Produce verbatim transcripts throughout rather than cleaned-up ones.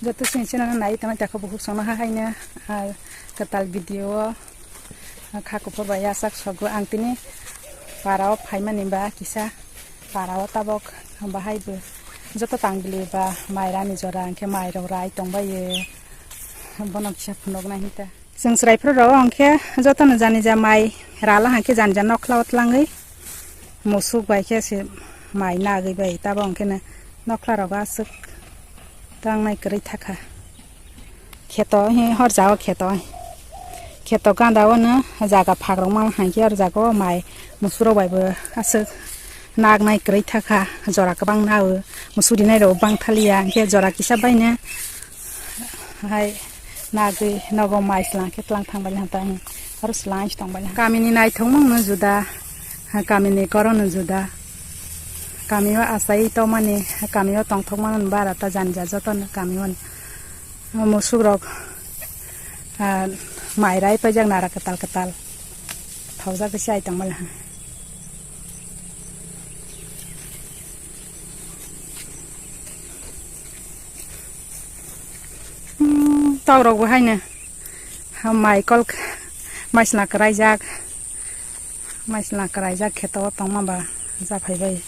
Joto chini channel no nai tongwi takha bukhuk songno ha haino, ah, kwtal video o, ah, kha kuphur bai yachak sogo ang tini para o phaimani ba kisa para o tabok bahai bo joto tangbili ba mai rani jora hwnkhe mai rok rai tongbaio bono kisa phunuknai hinta. Chwng chwrai phuru rw hwnkhe jotono jani ja mai rala hwnkhe jani ja nokla o tlangwi musuk bai khe se mai nagwi bai tabo hwnkhe no nokla rogo aswk tangnai kwrwi thakha. Kheto he hor jago kheto, kheto ganda o no jaga phak rok ma hwnkhe hor jago mai musuk rok bai bo aswk nagnai kwrwi thakha jora kwbang nao musuk rinai rok bang thaliya hwnkhe jora kisa bai no. Hai nagwi nogo mai slang khe tlang thang bai hanta aro slang tong bai. Kami ni naithok mung no juda, ha, kami ni koron no juda. Kami o asai to mani, kami o tongthok mano bara ta jani ja joto no kami o musuk rok, ah, mai rai paijak nara kwtal kwtal. Thaujak khe se ai tong bai. Hmm, tok rok bo haino. Ha, mai kol, mai sna kwraijak. Mai sna kwraijak kheto o tongma ba ja phai bai.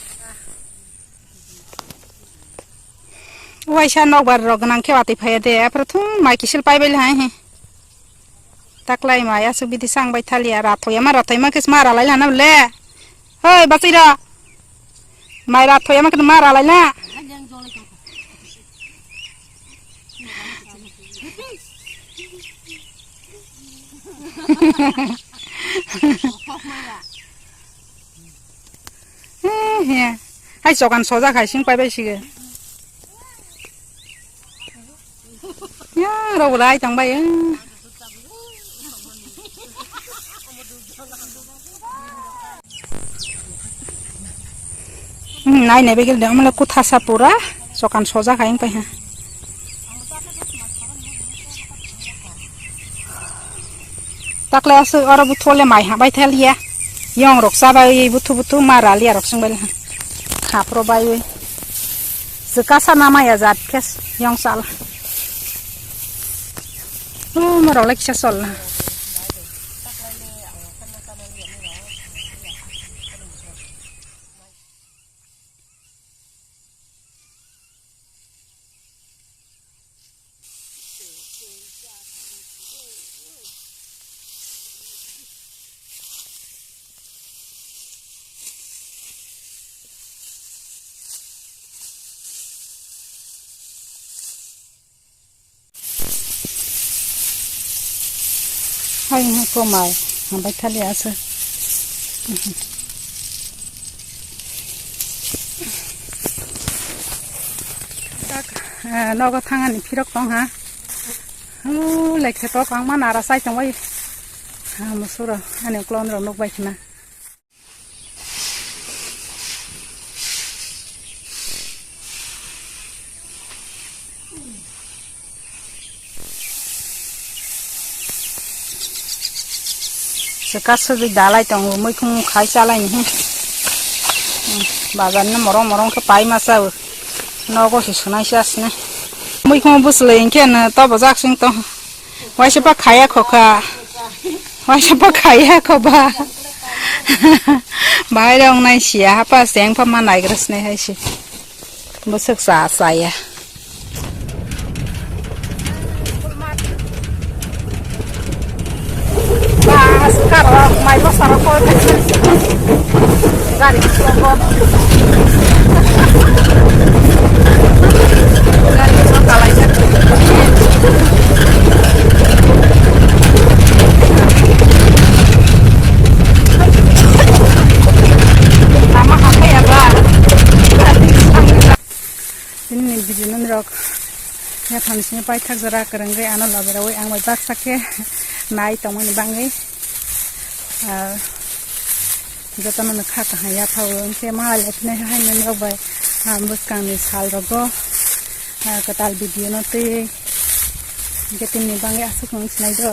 Waisa nokbar rok gwnang khe watwi phaiya de, aphuru thung mai kisil pai bai le hai he. Taklai mai aswk bidi chang bai thaliya, rathoya ma, rathoya ma khe ma ralai lana le. Hoi, bachwi rok. Mai rathoya ma khe ma ralai la. He, he. Hai chokan soja khai sing pai bai sige. Ya, rok lai tang bai. Hmm, nai nai begel de, amle kuthasa pura, chokan soja khai pai ha. Takle aswk oro buthu le mai ha bai thaliya. Yong rok chabai buthu buthu ma raliya rok sung bai ha. Khapro bai wi. Swkasa na maya jat khe yong sal. O ma rok le kisa sol na. Hai hai ko mai, hambai thali asa. Tak, eh, nogo thangani phirok tong ha. Hu, lekhe to kangma nara sai tong bai. Ha, musuro, ani klon rok nuk bai khna. Swkasugwi dalai tongo, muikhung khai chalai ni, bazar ni morong morong khe pai ma chao, nogo se sunai se asne. Muikhung bwswlwi hinkhe no tobo jak sing tong. Waisa pa khaya khokha. Waisa pa khaya khoba. Bahai rong nai sia hapa seng pa ma naigra sne hai si. Bwswk sa saya. Bas karo mai bosaro ko. Gari ko. Tini ni video nung rok yaphang sini paithak jora kwrwngwi ano loberawi ang bai baksa khe nai tongmani bangwi, ah, jotono no kha kaham yaphao hwnkhe ma lephinai hai nung rok bai, ah, bwskang ni sal rogo, ah, kwtal video no twi hwnkhe tini ni bangwi aswk nung sinai do.